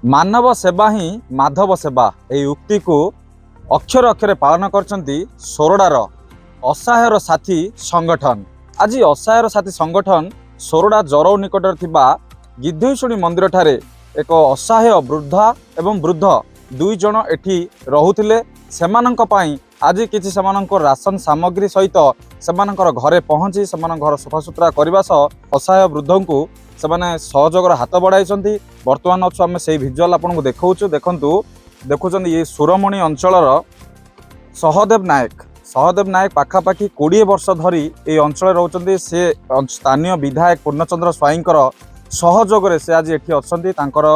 ମାନବ ସେବା ହିଁ ମାଧବ ସେବା, ଏହି ଉକ୍ତିକୁ ଅକ୍ଷରେ ଅକ୍ଷରେ ପାଳନ କରିଛନ୍ତି ସୋରଡ଼ାର ଅସହାୟର ସାଥୀ ସଂଗଠନ। ଆଜି ଅସହାୟର ସାଥୀ ସଂଗଠନ ସୋରଡ଼ା ଜରଉ ନିକଟରେ ଥିବା ଗିଧେଇଶୁଣୀ ମନ୍ଦିରଠାରେ ଏକ ଅସହାୟ ବୃଦ୍ଧା ଏବଂ ବୃଦ୍ଧ ଦୁଇ ଜଣ ଏଠି ରହୁଥିଲେ। ସେମାନଙ୍କ ପାଇଁ ଆଜି କିଛି ସେମାନଙ୍କ ରାସନ ସାମଗ୍ରୀ ସହିତ ସେମାନଙ୍କର ଘରେ ପହଞ୍ଚି ସେମାନଙ୍କ ଘର ସଫାସୁତୁରା କରିବା ସହ ଅସହାୟ ବୃଦ୍ଧଙ୍କୁ ସେମାନେ ସହଯୋଗର ହାତ ବଢ଼ାଇଛନ୍ତି। ବର୍ତ୍ତମାନ ଅଛୁ ଆମେ, ସେଇ ଭିଜୁଆଲ ଆପଣଙ୍କୁ ଦେଖାଉଛୁ। ଦେଖନ୍ତୁ, ଦେଖୁଛନ୍ତି ଇଏ ସୁରମଣି ଅଞ୍ଚଳର ସହଦେବ ନାୟକ। ସହଦେବ ନାୟକ ପାଖାପାଖି 20 ବର୍ଷ ଧରି ଏଇ ଅଞ୍ଚଳରେ ରହୁଛନ୍ତି। ସେ ସ୍ଥାନୀୟ ବିଧାୟକ ପୂର୍ଣ୍ଣଚନ୍ଦ୍ର ସ୍ୱାଇଁଙ୍କର ସହଯୋଗରେ ସେ ଆଜି ଏଠି ଅଛନ୍ତି। ତାଙ୍କର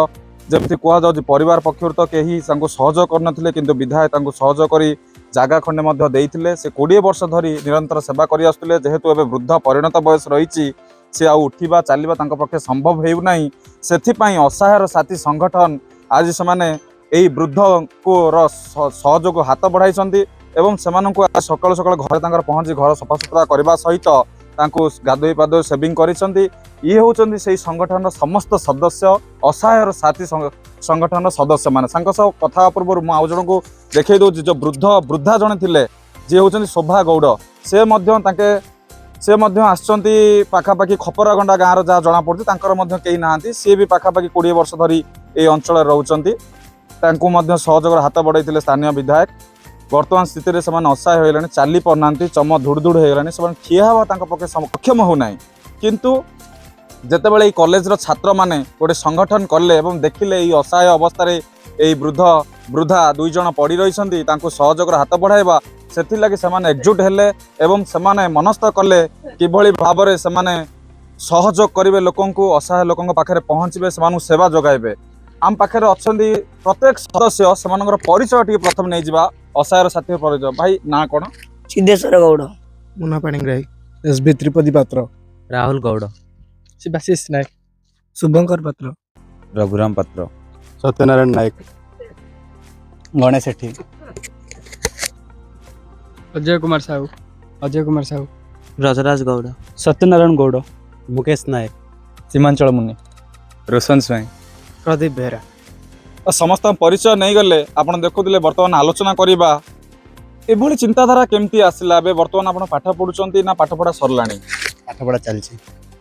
ଯେମିତି କୁହାଯାଉଛି, ପରିବାର ପକ୍ଷରୁ ତ କେହି ତାଙ୍କୁ ସହଯୋଗ କରିନଥିଲେ, କିନ୍ତୁ ବିଧାୟକ ତାଙ୍କୁ ସହଯୋଗ କରି ଜାଗା ଖଣ୍ଡେ ମଧ୍ୟ ଦେଇଥିଲେ। ସେ 20 ବର୍ଷ ଧରି ନିରନ୍ତର ସେବା କରି ଆସୁଥିଲେ। ଯେହେତୁ ଏବେ ବୃଦ୍ଧ ପରିଣତ ବୟସ ରହିଛି, ସେ ଆଉ ଉଠିବା ଚାଲିବା ତାଙ୍କ ପକ୍ଷେ ସମ୍ଭବ ହେଉନାହିଁ। ସେଥିପାଇଁ ଅସହାୟର ସାଥୀ ସଂଗଠନ ଆଜି ସେମାନେ ଏଇ ବୃଦ୍ଧଙ୍କୁ ର ସହଯୋଗ ହାତ ବଢ଼ାଇଛନ୍ତି ଏବଂ ସେମାନଙ୍କୁ ଆଜି ସକାଳୁ ସକାଳୁ ଘରେ ତାଙ୍କର ପହଞ୍ଚି ଘର ସଫାସୁତୁରା କରିବା ସହିତ ତାଙ୍କୁ ଗାଧୋଇ ପାଧୋଇ ସେଭିଂ କରିଛନ୍ତି। ଇଏ ହେଉଛନ୍ତି ସେଇ ସଂଗଠନର ସମସ୍ତ ସଦସ୍ୟ, ଅସହାୟର ସାଥୀ ସଂଗଠନର ସଦସ୍ୟମାନେ। ତାଙ୍କ ସହ କଥା ହେବା ପୂର୍ବରୁ ମୁଁ ଆଉ ଜଣଙ୍କୁ ଦେଖେଇ ଦେଉଛି, ଯେଉଁ ବୃଦ୍ଧ ବୃଦ୍ଧା ଜଣେ ଥିଲେ, ଯିଏ ହେଉଛନ୍ତି ଶୋଭା ଗୌଡ଼। ସେ ମଧ୍ୟ ଆସିଛନ୍ତି ପାଖାପାଖି ଖପରାଗଣ୍ଡା ଗାଁର ଯାହା ଜଣାପଡ଼ୁଛି। ତାଙ୍କର ମଧ୍ୟ କେହି ନାହାନ୍ତି। ସିଏ ବି ପାଖାପାଖି 20 ବର୍ଷ ଧରି ଏଇ ଅଞ୍ଚଳରେ ରହୁଛନ୍ତି। ତାଙ୍କୁ ମଧ୍ୟ ସହଯୋଗର ହାତ ବଢ଼ାଇଥିଲେ ସ୍ଥାନୀୟ ବିଧାୟକ। ବର୍ତ୍ତମାନ ସ୍ଥିତିରେ ସେମାନେ ଅସହାୟ ହୋଇଗଲେଣି, ଚାଲି ପାରୁନାହାନ୍ତି, ଚମ ଧୁଡ଼ ଧୁଡ଼ ହେଇଗଲାଣି, ସେମାନେ ଠିଆ ହେବା ତାଙ୍କ ପକ୍ଷେ ସକ୍ଷମ ହେଉନାହିଁ। କିନ୍ତୁ ଯେତେବେଳେ ଏଇ କଲେଜର ଛାତ୍ରମାନେ ଗୋଟେ ସଂଗଠନ କଲେ ଏବଂ ଦେଖିଲେ ଏଇ ଅସହାୟ ଅବସ୍ଥାରେ ଏଇ ବୃଦ୍ଧ ବୃଦ୍ଧା ଦୁଇ ଜଣ ପଡ଼ି ରହିଛନ୍ତି, ତାଙ୍କୁ ସହଯୋଗର ହାତ ବଢ଼ାଇବା, ସେଥିଲାଗି ସେମାନେ ଏକଜୁଟ ହେଲେ ଏବଂ ସେମାନେ ମନସ୍ଥ କଲେ କିଭଳି ଭାବରେ ସେମାନେ ସହଯୋଗ କରିବେ ଲୋକଙ୍କୁ, ଅସହାୟ ଲୋକଙ୍କ ପାଖରେ ପହଞ୍ଚିବେ, ସେମାନଙ୍କୁ ସେବା ଯୋଗାଇବେ। ଆମ ପାଖରେ ଅଛନ୍ତି ପ୍ରତ୍ୟେକ ସଦସ୍ୟ, ସେମାନଙ୍କର ପରିଚୟ ଟିକେ ପ୍ରଥମେ ନେଇଯିବା। ଅସହାୟର ସାଥୀ ପରିଚୟ। ଭାଇ, ନାଁ କ'ଣ? ସିଦ୍ଧେଶ୍ୱର ଗୌଡ଼। ମୁନା ପାଣିଗ୍ରାହୀ। ଏସ୍ ବି ତ୍ରିପଦୀ ପାତ୍ର। ରାହୁଲ ଗୌଡ଼। ଶିବାଶିଷ ନାୟକ। ଶୁଭଙ୍କର ପାତ୍ର। ରଘୁରାମ ପାତ୍ର। ସତ୍ୟନାରାୟଣ ନାୟକ। ଗଣେଶ ସେଠୀ। ଅଜୟ କୁମାର ସାହୁ। ଅଜୟ କୁମାର ସାହୁ। ବ୍ରଜରାଜ ଗୌଡ଼। ସତ୍ୟନାରାୟଣ ଗୌଡ଼। ମୁକେଶ ନାୟକ। ସୀମାଞ୍ଚଳ ମୁନି। ରୋଶନ ସ୍ୱାଇଁ। ପ୍ରଦୀପ ବେହେରା। ତ ସମସ୍ତଙ୍କ ପରିଚୟ ନେଇଗଲେ, ଆପଣ ଦେଖୁଥିଲେ। ବର୍ତ୍ତମାନ ଆଲୋଚନା କରିବା, ଏଭଳି ଚିନ୍ତାଧାରା କେମିତି ଆସିଲା? ଏବେ ବର୍ତ୍ତମାନ ଆପଣ ପାଠ ପଢୁଛନ୍ତି ନା ପାଠପଢା ସରିଲାଣି? ପାଠପଢ଼ା ଚାଲିଛି।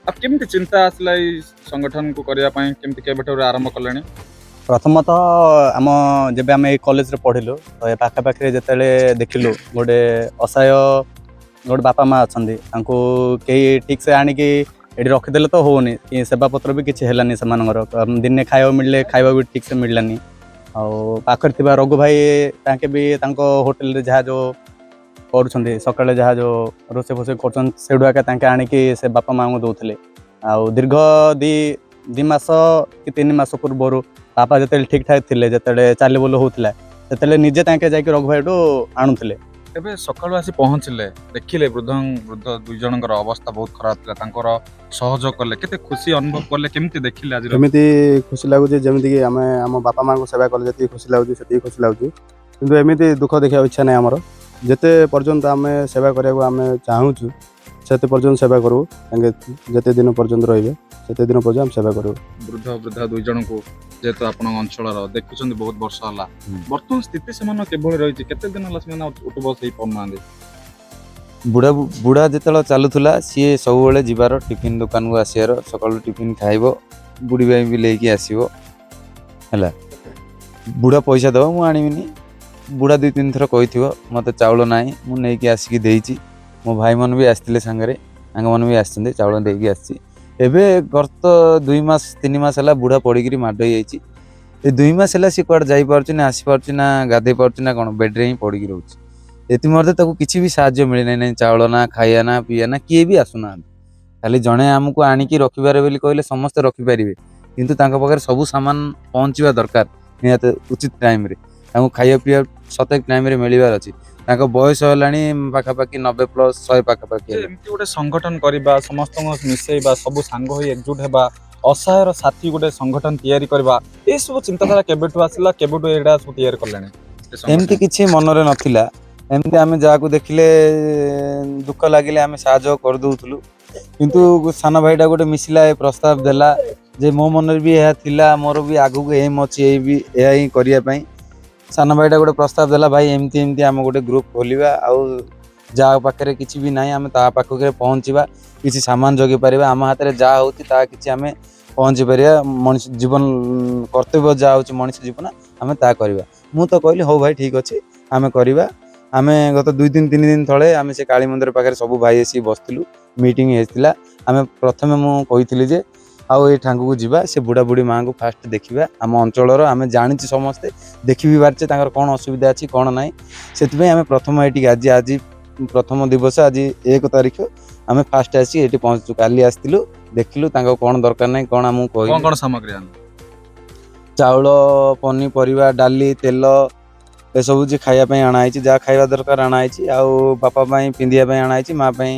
ଆଉ କେମିତି ଚିନ୍ତା ଆସିଲା ଏଇ ସଂଗଠନକୁ କରିବା ପାଇଁ? କେମିତି, କେବେଠାରୁ ଆରମ୍ଭ କଲେଣି? ପ୍ରଥମତଃ ଯେବେ ଆମେ ଏଇ କଲେଜରେ ପଢ଼ିଲୁ, ତ ଏ ପାଖାପାଖିରେ ଯେତେବେଳେ ଦେଖିଲୁ ଗୋଟେ ଅସହାୟ ଗୋଟେ ବାପା ମା ଅଛନ୍ତି, ତାଙ୍କୁ କେହି ଠିକ୍ସେ ଆଣିକି ଏଠି ରଖିଦେଲେ ତ ହେଉନି କି ସେବା ପତ୍ର ବି କିଛି ହେଲାନି ସେମାନଙ୍କର। ଦିନେ ଖାଇବାକୁ ମିଳିଲେ ଖାଇବା ବି ଠିକ୍ସେ ମିଳିଲାନି। ଆଉ ପାଖରେ ଥିବା ରଘୁ ଭାଇ, ତାଙ୍କେ ବି ତାଙ୍କ ହୋଟେଲରେ ଯାହା ଯେଉଁ କରୁଛନ୍ତି, ସକାଳେ ଯାହା ଯେଉଁ ରୋଷେଇ ଫୋଷେଇ କରୁଛନ୍ତି, ସେଇଠୁ ଏକା ତାଙ୍କେ ଆଣିକି ସେ ବାପା ମାଆଙ୍କୁ ଦେଉଥିଲେ। ଆଉ ଦୀର୍ଘ 2 ମାସ କି 3 ମାସ ପୂର୍ବରୁ ବାପା ଯେତେବେଳେ ଠିକ୍ ଠାକ୍ ଥିଲେ, ଯେତେବେଳେ ଚାଲି ବୁଲ ହେଉଥିଲା, ସେତେବେଳେ ନିଜେ ତାଙ୍କେ ଯାଇକି ରଘୁ ଭାଇଠୁ ଆଣୁଥିଲେ। ଏବେ ସକାଳୁ ଆସି ପହଞ୍ଚିଲେ, ଦେଖିଲେ ବୃଦ୍ଧ ବୃଦ୍ଧ ଦୁଇ ଜଣଙ୍କର ଅବସ୍ଥା ବହୁତ ଖରାପ ଥିଲା, ତାଙ୍କର ସହଯୋଗ କଲେ, କେତେ ଖୁସି ଅନୁଭବ କଲେ? କେମିତି ଦେଖିଲେ ଆଜିର? ଏମିତି ଖୁସି ଲାଗୁଛି, ଯେମିତିକି ଆମେ ଆମ ବାପା ମାଆଙ୍କୁ ସେବା କଲେ ଯେତିକି ଖୁସି ଲାଗୁଛି, ସେତିକି ଖୁସି ଲାଗୁଛି। କିନ୍ତୁ ଏମିତି ଦୁଃଖ ଦେଖିବାକୁ ଇଚ୍ଛା ନାହିଁ ଆମର। ଯେତେ ପର୍ଯ୍ୟନ୍ତ ଆମେ ସେବା କରିବାକୁ ଆମେ ଚାହୁଁଛୁ, ସେତେ ପର୍ଯ୍ୟନ୍ତ ସେବା କରିବୁ। ତାଙ୍କେ ଯେତେ ଦିନ ପର୍ଯ୍ୟନ୍ତ ରହିବେ, ସେତେ ଦିନ ପର୍ଯ୍ୟନ୍ତ ଆମେ ସେବା କରିବୁ। ବୃଦ୍ଧ ବୃଦ୍ଧା ଦୁଇ ଜଣଙ୍କୁ ଯେହେତୁ ଆପଣଙ୍କ ଅଞ୍ଚଳର ଦେଖୁଛନ୍ତି ବହୁତ ବର୍ଷ ହେଲା, ବର୍ତ୍ତମାନ ସ୍ଥିତି ସେମାନଙ୍କ କିଭଳି ରହିଛି? କେତେ ଦିନ ହେଲା ସେମାନେ ଉଠୁ ବସ ହେଇପାରୁନାହାନ୍ତି? ବୁଢ଼ା ବୁଢ଼ା ଯେତେବେଳେ ଚାଲୁଥିଲା, ସିଏ ସବୁବେଳେ ଯିବାର ଟିଫିନ୍ ଦୋକାନକୁ ଆସିବାର, ସକାଳୁ ଟିଫିନ୍ ଖାଇବ, ବୁଢ଼ୀ ପାଇଁ ବି ନେଇକି ଆସିବ। ହେଲା, ବୁଢ଼ା ପଇସା ଦେବ, ମୁଁ ଆଣିବିନି। ବୁଢ଼ା ଦୁଇ ତିନି ଥର କହିଥିବ ମୋତେ ଚାଉଳ ନାହିଁ, ମୁଁ ନେଇକି ଆସିକି ଦେଇଛି। ମୋ ଭାଇମାନେ ବି ଆସିଥିଲେ ସାଙ୍ଗରେ, ସାଙ୍ଗମାନେ ବି ଆସିଛନ୍ତି, ଚାଉଳ ଦେଇକି ଆସିଛି। ଏବେ ଗତ 2 ମାସ 3 ମାସ ହେଲା ବୁଢ଼ା ପଡ଼ିକିରି ମାଡ଼ ହେଇଯାଇଛି। ଏ 2 ମାସ ହେଲା ସିଏ କୁଆଡ଼େ ଯାଇପାରୁଛି ନା ଆସିପାରୁଛି ନା ଗାଧେଇ ପାରୁଛି ନା କ'ଣ, ବେଡ଼୍ରେ ହିଁ ପଡ଼ିକି ରହୁଛି। ଏଥିମଧ୍ୟରେ ତାକୁ କିଛି ବି ସାହାଯ୍ୟ ମିଳିନାହିଁ, ନାହିଁ ଚାଉଳ ନା ଖାଇବା ନା ପିଇବା ନା, କିଏ ବି ଆସୁନାହାନ୍ତି। ଖାଲି ଜଣେ ଆମକୁ ଆଣିକି ରଖିପାରେ ବୋଲି କହିଲେ ସମସ୍ତେ ରଖିପାରିବେ, କିନ୍ତୁ ତାଙ୍କ ପାଖରେ ସବୁ ସାମାନ ପହଞ୍ଚିବା ଦରକାର ନିହାତି ଉଚିତ ଟାଇମ୍ରେ। ତାଙ୍କୁ ଖାଇବା ପିଇବା ସଠିକ ଟାଇମ୍ରେ ମିଳିବାର ଅଛି। ତାଙ୍କ ବୟସ ହେଲାଣି ପାଖାପାଖି 90+, 100 ପାଖାପାଖି ଯେ ହେଲାଣି। ଏମିତି ଗୋଟେ ସଂଗଠନ କରିବା, ସମସ୍ତଙ୍କୁ ମିଶେଇବା, ସବୁ ସାଙ୍ଗ ହୋଇ ଏକଜୁଟ ହେବା, ଅସହାୟର ସାଥୀ ଗୋଟେ ସଂଗଠନ ତିଆରି କରିବା, ଏସବୁ ଚିନ୍ତାଧାରା କେବେଠୁ ଆସିଲା? କେବେଠୁ ଏଇଟା ସବୁ ତିଆରି କଲେଣି ଏ ସଂଗଠନ? ଏମିତି କିଛି ମନରେ ନଥିଲା। ଏମିତି ଆମେ ଯାହାକୁ ଦେଖିଲେ ଦୁଃଖ ଲାଗିଲେ ଆମେ ସାହାଯ୍ୟ କରିଦେଉଥିଲୁ। କିନ୍ତୁ ସାନ ଭାଇଟା ଗୋଟେ ମିଶିଲା, ଏ ପ୍ରସ୍ତାବ ଦେଲା ଯେ ମୋ ମନରେ ବି ଏହା ଥିଲା, ମୋର ବି ଆଗକୁ ଏମ୍ ଅଛି ଏଇ ବି ଏହା ହିଁ କରିବା ପାଇଁ। ସାନ ଭାଇଟା ଗୋଟେ ପ୍ରସ୍ତାବ ଦେଲା, ଭାଇ ଏମିତି ଏମିତି ଆମେ ଗୋଟେ ଗ୍ରୁପ୍ ଖୋଲିବା ଆଉ ଯାହା ପାଖରେ କିଛି ବି ନାହିଁ ଆମେ ତା ପାଖରେ ପହଞ୍ଚିବା, କିଛି ସାମାନ ଯୋଗାଇ ପାରିବା, ଆମ ହାତରେ ଯାହା ହେଉଛି ତାହା କିଛି ଆମେ ପହଞ୍ଚି ପାରିବା, ମଣିଷ ଜୀବନ କର୍ତ୍ତବ୍ୟ ଯାହା ହେଉଛି ମଣିଷ ଜୀବନ ଆମେ ତାହା କରିବା। ମୁଁ ତ କହିଲି ହଉ ଭାଇ ଠିକ୍ ଅଛି, ଆମେ କରିବା। ଆମେ ଗତ 2 ଦିନ 3 ଦିନ ତଳେ ଆମେ ସେ କାଳୀ ମନ୍ଦିର ପାଖରେ ସବୁ ଭାଇ ଆସିକି ବସିଥିଲୁ, ମିଟିଂ ହେଇଥିଲା। ଆମେ ପ୍ରଥମେ ମୁଁ କହିଥିଲି ଯେ ଆଉ ଏଇ ଠାଙ୍ଗକୁ ଯିବା, ସେ ବୁଢ଼ା ବୁଢ଼ୀ ମାଆଙ୍କୁ ଫାଷ୍ଟ ଦେଖିବା। ଆମ ଅଞ୍ଚଳର ଆମେ ଜାଣିଛୁ, ସମସ୍ତେ ଦେଖି ବି ପାରିଛେ ତାଙ୍କର କ'ଣ ଅସୁବିଧା ଅଛି କ'ଣ ନାହିଁ। ସେଥିପାଇଁ ଆମେ ପ୍ରଥମ ଏଇଠିକି ଆଜି ଆଜି ପ୍ରଥମ ଦିବସ, ଆଜି 1 ତାରିଖ ଆମେ ଫାଷ୍ଟ ଆସିକି ଏଇଠି ପହଞ୍ଚୁଛୁ। କାଲି ଆସିଥିଲୁ, ଦେଖିଲୁ ତାଙ୍କ କ'ଣ ଦରକାର ନାହିଁ କ'ଣ ଆମକୁ କ'ଣ କହିଲେ। କ'ଣ ସାମଗ୍ରୀ ଆଣିଲେ? ଚାଉଳ, ପନିପରିବା, ଡାଲି, ତେଲ ଏସବୁ ଯେ ଖାଇବା ପାଇଁ ଅଣା ହେଇଛି, ଯାହା ଖାଇବା ଦରକାର ଅଣା ହେଇଛି। ଆଉ ବାପା ପାଇଁ ପିନ୍ଧିବା ପାଇଁ ଅଣା ହେଇଛି, ମା ପାଇଁ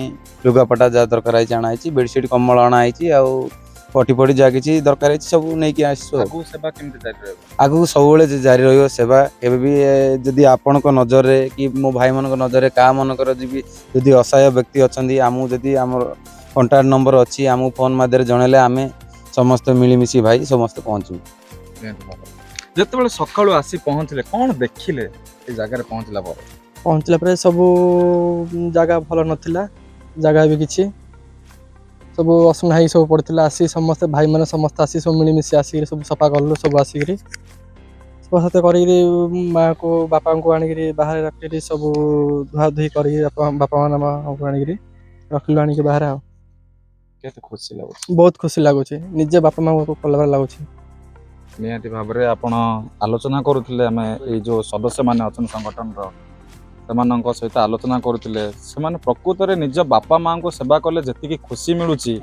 ଲୁଗାପଟା ଯାହା ଦରକାର ହେଇଛି ଅଣା ହେଇଛି, ବେଡ଼ସିଟ୍ କମ୍ବଳ ଅଣା ହେଇଛି, ଆଉ ପଟି ଫଟି ଯାହା କିଛି ଦରକାର ହେଇଛି ସବୁ ନେଇକି ଆସିଛୁ। ଆଉ ଆଗକୁ ସେବା କେମିତି ଜାରି ରହିବ? ଆଗକୁ ସବୁବେଳେ ଯେ ଜାରି ରହିବ ସେବା। କେବେ ବି ଯଦି ଆପଣଙ୍କ ନଜରରେ କି ମୋ ଭାଇମାନଙ୍କ ନଜରରେ କାହା ମାନଙ୍କର ବି ଯଦି ଅସହାୟ ବ୍ୟକ୍ତି ଅଛନ୍ତି, ଆମକୁ ଯଦି ଆମର କଣ୍ଟାକ୍ଟ ନମ୍ବର ଅଛି, ଆମକୁ ଫୋନ୍ ମାଧ୍ୟମରେ ଜଣାଇଲେ ଆମେ ସମସ୍ତେ ମିଳିମିଶି ଭାଇ ସମସ୍ତେ ପହଞ୍ଚିବୁ। ନିହାତି ଭାବରେ। ଯେତେବେଳେ ସକାଳୁ ଆସି ପହଞ୍ଚିଲେ, କ'ଣ ଦେଖିଲେ ଏ ଜାଗାରେ ପହଞ୍ଚିଲା ପରେ? ପହଞ୍ଚିଲା ପରେ ସବୁ ଜାଗା ଭଲ ନଥିଲା, ଜାଗା ବି କିଛି ସବୁ ଅସନା ହେଇକି ସବୁ ପଡ଼ିଥିଲା। ଆସି ସମସ୍ତେ ଭାଇମାନେ ସମସ୍ତେ ଆସି ସବୁ ମିଳିମିଶି ଆସିକିରି ସବୁ ସଫା କଲୁ। ସବୁ ଆସିକିରି ସଫାସୁତୁରା କରିକିରି ମାଆକୁ ବାପାଙ୍କୁ ଆଣିକିରି ବାହାରେ ରଖିକିରି ସବୁ ଧୁଆ ଧୁଇ କରିକି ବାପା ବାପା ମାଆଙ୍କୁ ଆଣିକିରି ରଖିଲୁ ଆଣିକି ବାହାରେ। ଆଉ କେତେ ଖୁସି ଲାଗୁଛି? ବହୁତ ଖୁସି ଲାଗୁଛି, ନିଜେ ବାପା ମାଆଙ୍କୁ କଲା ଭଳି ଲାଗୁଛି। ନିହାତି ଭାବରେ ଆପଣ ଆଲୋଚନା କରୁଥିଲେ, ଆମେ ଏଇ ଯେଉଁ ସଦସ୍ୟମାନେ ଅଛନ୍ତି ସଂଗଠନର ସେମାନଙ୍କ ସହିତ ଆଲୋଚନା କରୁଥିଲେ। ସେମାନେ ପ୍ରକୃତରେ ନିଜ ବାପା ମାଆଙ୍କୁ ସେବା କଲେ ଯେତିକି ଖୁସି ମିଳୁଛି,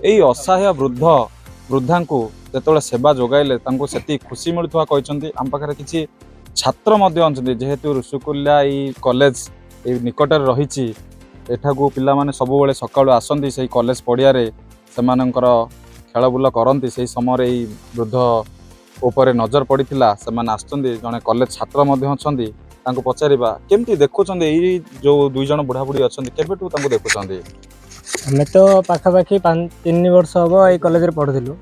ଏଇ ଅସହାୟ ବୃଦ୍ଧ ବୃଦ୍ଧାଙ୍କୁ ଯେତେବେଳେ ସେବା ଯୋଗାଇଲେ ତାଙ୍କୁ ସେତିକି ଖୁସି ମିଳୁଥିବା କହିଛନ୍ତି। ଆମ ପାଖରେ କିଛି ଛାତ୍ର ମଧ୍ୟ ଅଛନ୍ତି। ଯେହେତୁ ଋଷିକୁଲ୍ୟା ଏଇ କଲେଜ ଏଇ ନିକଟରେ ରହିଛି, ଏଠାକୁ ପିଲାମାନେ ସବୁବେଳେ ସକାଳୁ ଆସନ୍ତି, ସେଇ କଲେଜ ପଡ଼ିଆରେ ସେମାନଙ୍କର ଖେଳ ବୁଲ କରନ୍ତି। ସେଇ ସମୟରେ ଏଇ ବୃଦ୍ଧ ଉପରେ ନଜର ପଡ଼ିଥିଲା, ସେମାନେ ଆସୁଛନ୍ତି। ଜଣେ କଲେଜ ଛାତ୍ର ମଧ୍ୟ ଅଛନ୍ତି, ତାଙ୍କୁ ପଚାରିବା କେମିତି ଦେଖୁଛନ୍ତି ଏଇ ଯୋଉ 2 ଜଣ ବୁଢ଼ାବୁଢ଼ୀ ଅଛନ୍ତି, କେବେଠୁ ତାଙ୍କୁ ଦେଖୁଛନ୍ତି? ଆମେ ତ ପାଖାପାଖି 3 ବର୍ଷ ହେବ ଏଇ କଲେଜରେ ପଢ଼ୁଥିଲୁ।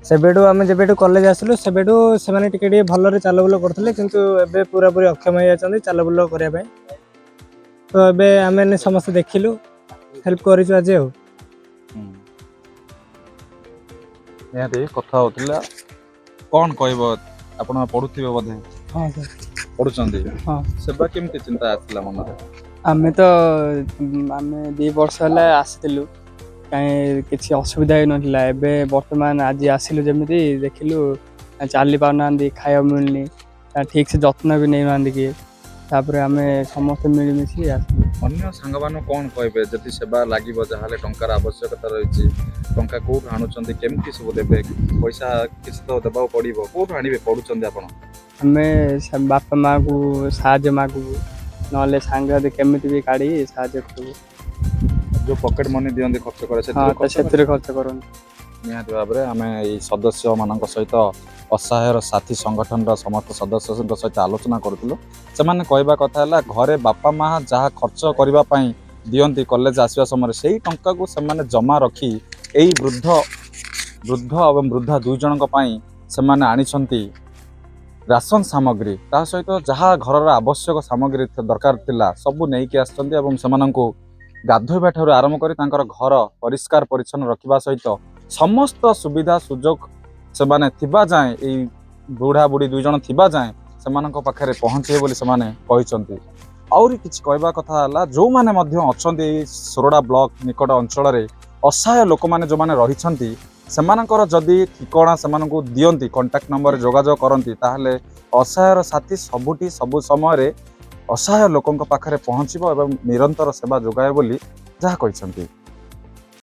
ସେବେଠୁ ଆମେ ଯେବେଠୁ କଲେଜ ଆସିଲୁ ସେବେଠୁ ସେମାନେ ଟିକେ ଟିକେ ଭଲରେ ଚାଲବୁଲ କରୁଥିଲେ, କିନ୍ତୁ ଏବେ ପୁରାପୁରି ଅକ୍ଷମ ହେଇଯାଇଛନ୍ତି ଚାଲବୁଲ କରିବା ପାଇଁ। ତ ଏବେ ଆମେ ସମସ୍ତେ ଦେଖିଲୁ, ହେଲ୍ପ କରିଛୁ ଆଜି ଆଉ। ନିହାତି କଥା ହଉଥିଲା। କ'ଣ କହିବ, ଆପଣ ପଢୁଥିବେ ବୋଧେ? ହଁ ସାର୍। ପଢୁଛନ୍ତି? ହଁ। ସେବା କେମିତି ଚିନ୍ତା ଆସିଲା ମନରେ? ଆମେ ତ ଆମେ 2 ବର୍ଷ ହେଲା ଆସିଥିଲୁ, କାହିଁ କିଛି ଅସୁବିଧା ହେଇନଥିଲା। ଏବେ ବର୍ତ୍ତମାନ ଆଜି ଆସିଲୁ, ଯେମିତି ଦେଖିଲୁ ଚାଲି ପାରୁନାହାନ୍ତି, ଖାଇବା ମିଳୁନି, ଠିକ୍ ସେ ଯତ୍ନ ବି ନେଉନାହାନ୍ତି କିଏ। ତାପରେ ଆମେ ସମସ୍ତେ ମିଳିମିଶି ଆସିଲୁ। ଅନ୍ୟ ସାଙ୍ଗମାନଙ୍କୁ କ'ଣ କହିବେ? ଯଦି ସେବା ଲାଗିବ ଯାହାହେଲେ ଟଙ୍କାର ଆବଶ୍ୟକତା ରହିଛି, ଟଙ୍କା କୋଉଠୁ ଆଣୁଛନ୍ତି, କେମିତି ସବୁ ଦେବେ? ପଇସା କିଛି ତ ଦେବାକୁ ପଡ଼ିବ, କୋଉଠୁ ଆଣିବେ? ପଢୁଛନ୍ତି ଆପଣ। ଆମେ ବାପା ମାଆକୁ ସାହାଯ୍ୟ ମାଗିବୁ, ନହେଲେ ସାଙ୍ଗସାଥି କେମିତି ବି କାଢ଼ିକି ସାହାଯ୍ୟ କରିବୁ। ଯୋଉ ପକେଟ ମନି ଦିଅନ୍ତି ଖର୍ଚ୍ଚ କରେ, ହଁ। ସେଥିରୁ ତ ଖର୍ଚ୍ଚ? ସେଥିରେ ଖର୍ଚ୍ଚ କରନ୍ତୁ। ନିହାତି ଭାବରେ ଆମେ ଏଇ ସଦସ୍ୟମାନଙ୍କ ସହିତ, ଅସହାୟର ସାଥୀ ସଂଗଠନର ସମସ୍ତ ସଦସ୍ୟଙ୍କ ସହିତ ଆଲୋଚନା କରୁଥିଲୁ। ସେମାନେ କହିବା କଥା ହେଲା ଘରେ ବାପା ମା ଯାହା ଖର୍ଚ୍ଚ କରିବା ପାଇଁ ଦିଅନ୍ତି କଲେଜ ଆସିବା ସମୟରେ, ସେଇ ଟଙ୍କାକୁ ସେମାନେ ଜମା ରଖି ଏଇ ବୃଦ୍ଧ ବୃଦ୍ଧ ଏବଂ ବୃଦ୍ଧା 2 ଜଣଙ୍କ ପାଇଁ ସେମାନେ ଆଣିଛନ୍ତି ରାସନ ସାମଗ୍ରୀ, ତା ସହିତ ଯାହା ଘରର ଆବଶ୍ୟକ ସାମଗ୍ରୀ ଦରକାର ଥିଲା ସବୁ ନେଇକି ଆସିଛନ୍ତି ଏବଂ ସେମାନଙ୍କୁ ଗାଧୋଇବା ଠାରୁ ଆରମ୍ଭ କରି ତାଙ୍କର ଘର ପରିଷ୍କାର ପରିଚ୍ଛନ୍ନ ରଖିବା ସହିତ ସମସ୍ତ ସୁବିଧା ସୁଯୋଗ ସେମାନେ ଥିବା ଯାଏଁ, ଏଇ ବୁଢ଼ା ବୁଢ଼ୀ 2 ଜଣ ଥିବା ଯାଏଁ ସେମାନଙ୍କ ପାଖରେ ପହଞ୍ଚିବେ ବୋଲି ସେମାନେ କହିଛନ୍ତି। ଆହୁରି କିଛି କହିବା କଥା ହେଲା, ଯେଉଁମାନେ ମଧ୍ୟ ଅଛନ୍ତି ଏଇ ସୋରଡ଼ା ବ୍ଲକ ନିକଟ ଅଞ୍ଚଳରେ ଅସହାୟ ଲୋକମାନେ ଯେଉଁମାନେ ରହିଛନ୍ତି, ସେମାନଙ୍କର ଯଦି ଠିକଣା ସେମାନଙ୍କୁ ଦିଅନ୍ତି, କଣ୍ଟାକ୍ଟ ନମ୍ବରରେ ଯୋଗାଯୋଗ କରନ୍ତି, ତାହେଲେ ଅସହାୟର ସାଥୀ ସବୁଠି ସବୁ ସମୟରେ ଅସହାୟ ଲୋକଙ୍କ ପାଖରେ ପହଞ୍ଚିବ ଏବଂ ନିରନ୍ତର ସେବା ଯୋଗାଇବ ବୋଲି ଯାହା କହିଛନ୍ତି।